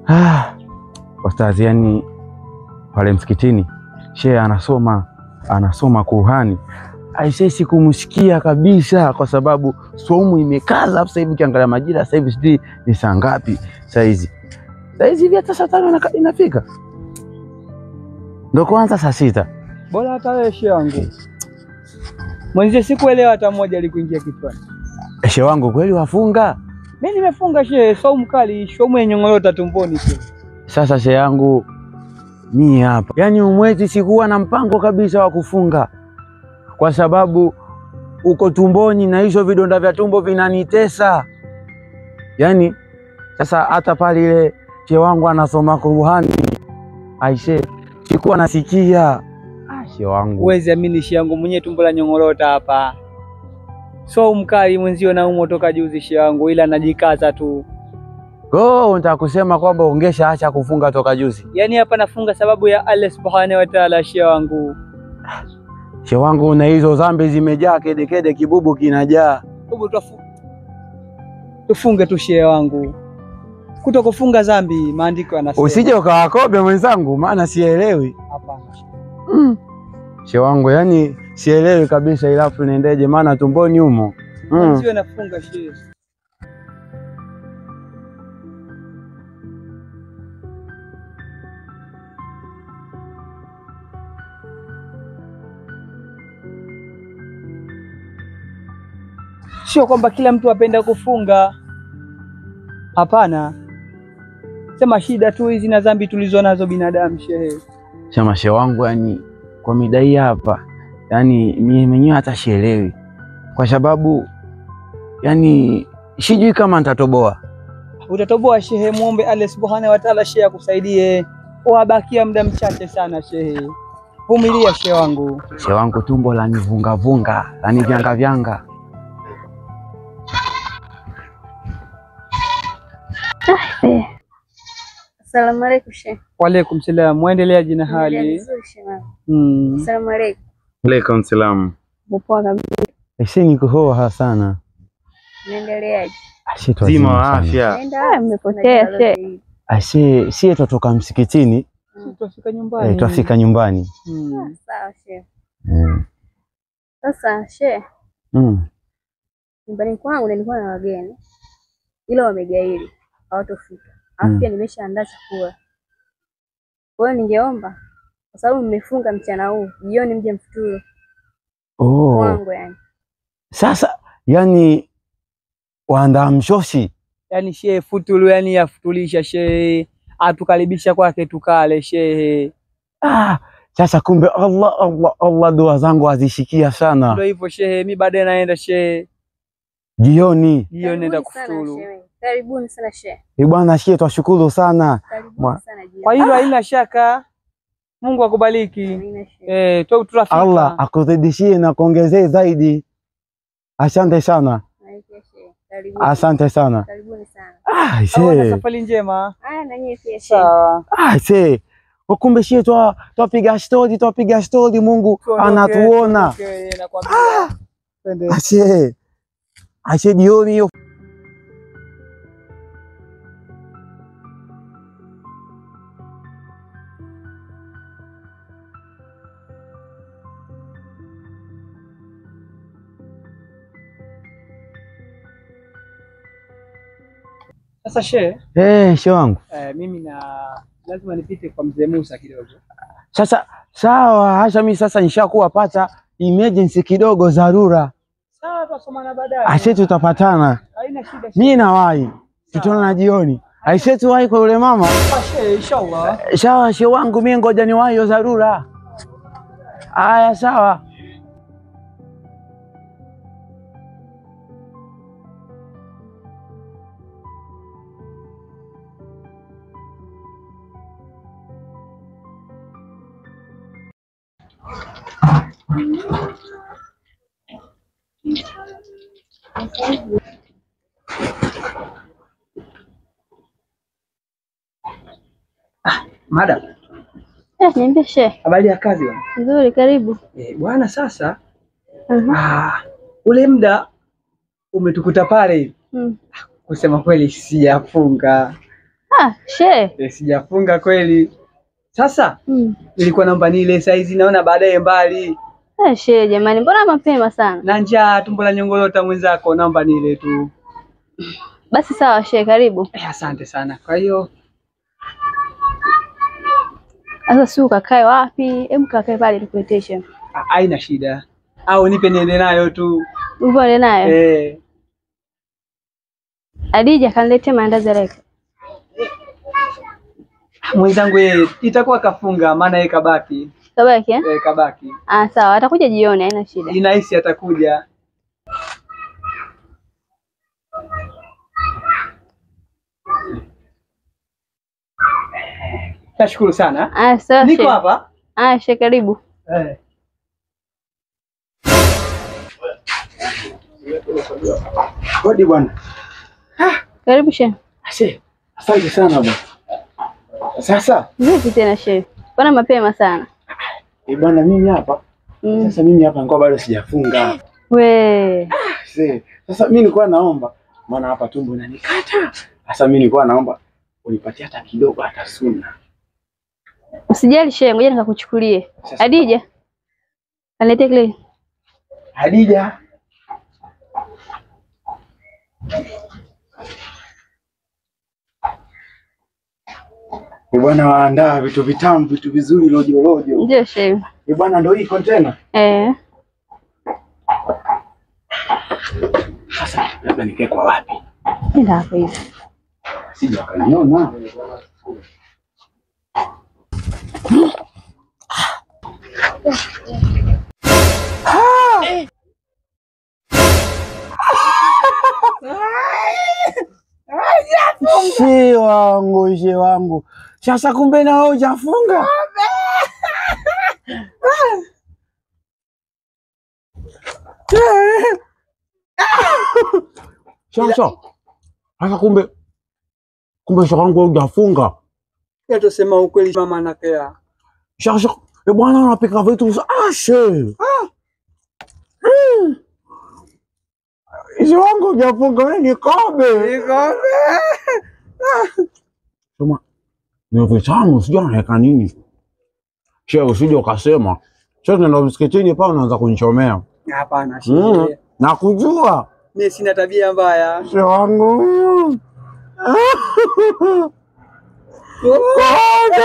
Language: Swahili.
Ah, ustazi, yani pale msikitini shehe anasoma Qur'ani. Aisee, sikumsikia kabisa kwa sababu saumu imekaza. Sasa hivi ukiangalia majira sasa hivi sijui ni saa ngapi saa hizi. Saa hizi hivi hata saa 5 inafika. Ndio kwanza saa 6. Bora hata wewe shehe wangu. Mwenzie sikuelewa hata mmoja alikuingia kichwani. Shehe wangu kweli wafunga? Mimi nimefunga shehe, saumu kali, saumu yenye ngorota tumboni shehe. Sasa shehe yangu mimi hapa, yaani umwezi sikuwa na mpango kabisa wa kufunga kwa sababu uko tumboni na hizo vidonda vya tumbo vinanitesa. Yaani sasa hata pale ile shehe wangu anasoma Qur'ani, aisee, sikuwa nasikia. Ah, shehe wangu. Huwezi amini shehe yangu mwenyewe tumbo la nyongorota hapa. So mkali mwenzio na umo toka juzi shehe wangu, ila najikaza tu. Go, unataka kusema kwamba ungesha acha kufunga toka juzi? Yaani hapa nafunga sababu ya Allah Subhanahu wa Ta'ala shehe wangu. Shehe wangu na hizo dhambi zimejaa kede kede, kibubu kinajaa. Bubu tufunge tu shehe wangu. Kutokufunga dhambi maandiko yanasema. Usije ukawakobe mwenzangu maana sielewi. Hapana. Shehe wangu yani sielewi kabisa ilafu niendeje maana tumboni humo. Sio nafunga shehe. Sio kwamba kila mtu apenda kufunga. Hapana. Sema shida tu hizi na dhambi tulizo nazo binadamu shehe. Sema shehe wangu yani kwa midai hapa, yani mimi mwenyewe hata sielewi. Kwa sababu yani sijui kama nitatoboa. Utatoboa shehe, muombe Allah Subhanahu wa Ta'ala shehe akusaidie. Wabakia muda mchache sana shehe. Vumilia shehe wangu. Shehe wangu tumbo la nivunga vunga, la nivyanga vyanga. Asalamu alaykum shehe. Wa alaykum salam. Muendeleaje na hali? Asalamu alaykum. Alaykum salam. Poa kabisa. Shehe niko hoa sana. Muendeleaje? Zima wa afya. Mmepotea shehe. Ashe, sie tutoka msikitini. Twafika nyumbani. Twafika nyumbani. Sawa shehe. Sasa shehe. Nyumbani kwangu nilikuwa na wageni. Ila wamegairi, hawatofika. Alafu pia nimeshaandaa chakula. Kwa hiyo ningeomba kwa sababu mmefunga mchana huu, jioni mje mfuturu. Oh. Wangu yani. Sasa yani waandaa mshoshi. Yani shehe futuru yani afutulisha shehe, atukaribisha kwake tukale shehe. Ah, sasa kumbe Allah Allah Allah dua zangu azishikia sana. Ndio hivyo shehe, mimi baadaye naenda shehe. Jioni. Jioni naenda kufuturu. Karibuni sana shehe. Eh bwana shehe twashukuru sana. Karibuni sana jioni. Kwa hilo haina shaka. Mungu akubariki. Tutafika. Allah akuzidishie na kuongezee zaidi. Asante sana. Asante sana. Karibuni sana. Ah, shehe. Safari njema. Ah, na nyinyi pia shehe. Sawa. Ah, shehe. Kumbe shehe twapiga story, twapiga story, Mungu anatuona. Ah, shehe. Ashe jioni hiyo. Sasa shehe. Shehe wangu. Mimi na lazima nipite kwa mzee Musa kidogo. Sasa sawa, hasha mimi sasa nishakuwa pata emergency kidogo dharura. Sawa, tutasomana baadaye. Ashe tutapatana. Haina shida. Mimi nawahi. Tutaonana jioni. Aishe tuwahi kwa yule mama. Shehe inshallah. Sawa shehe wangu, mimi ngoja niwahi hiyo dharura. Aya sawa. Madam. Niambie shehe. Habari ya kazi bwana? Nzuri, karibu. Bwana sasa. Ule muda umetukuta pale hivi. Kusema kweli sijafunga. Ah, shehe. Sijafunga kweli. Sasa nilikuwa naomba nile saizi, naona baadaye mbali. Shehe jamani, mbona mapema sana? Na njaa, tumbo la nyongolota mwenzako, naomba nile tu. Basi sawa shehe, karibu. Asante sana. Kwa hiyo sasa si ukakae wapi? Hebu kakae pale nikuleteshe. Haina shida. Au nipe niende nayo tu. Upo nayo? Adija kaniletea maandazi haraka. Mwenzangu yeye itakuwa kafunga, maana yeye kabaki. Kabaki eh? Kabaki. Ah sawa, atakuja jioni, haina shida. Inahisi atakuja. Nashukuru sana. Ah sawa. Niko hapa. Ah shehe, karibu. Hodi bwana. Karibu shehe. Shehe, asante sana bwana. Sasa vipi tena shehe? Bwana mapema sana. Bwana mimi hapa. Sasa mimi hapa nilikuwa bado sijafunga. We. Shehe, sasa mimi nilikuwa naomba, maana hapa tumbo inanikata. Sasa mimi nilikuwa naomba unipatie hata kidogo hata suna. Usijali shehe, ngoja nikakuchukulie. Adija. Alete kile. Adija. Bwana waandaa vitu vitamu, vitu vizuri, rojo rojo. Ndio shehe. Bwana ndio hii container. Sasa labda nikae kwa wapi? Nenda hapo hivi. Sija wakaniona. Shehe wangu, shehe wangu. Sasa kumbe na wewe hujafunga. Sasa sasa kumbe shehe wangu hujafunga. Tusema ukweli mama nakea. Sasa bwana unapika vitu shehe. Shehe wangu hujafunga, wewe ni kobe. Ni kobe. Sema ni vitamu, sijui anaweka nini. Shehe usije ukasema. Sasa tunaenda msikitini pale unaanza kunichomea. Hapana shehe. Nakujua. Mimi sina tabia mbaya. Shehe wangu. Kobe.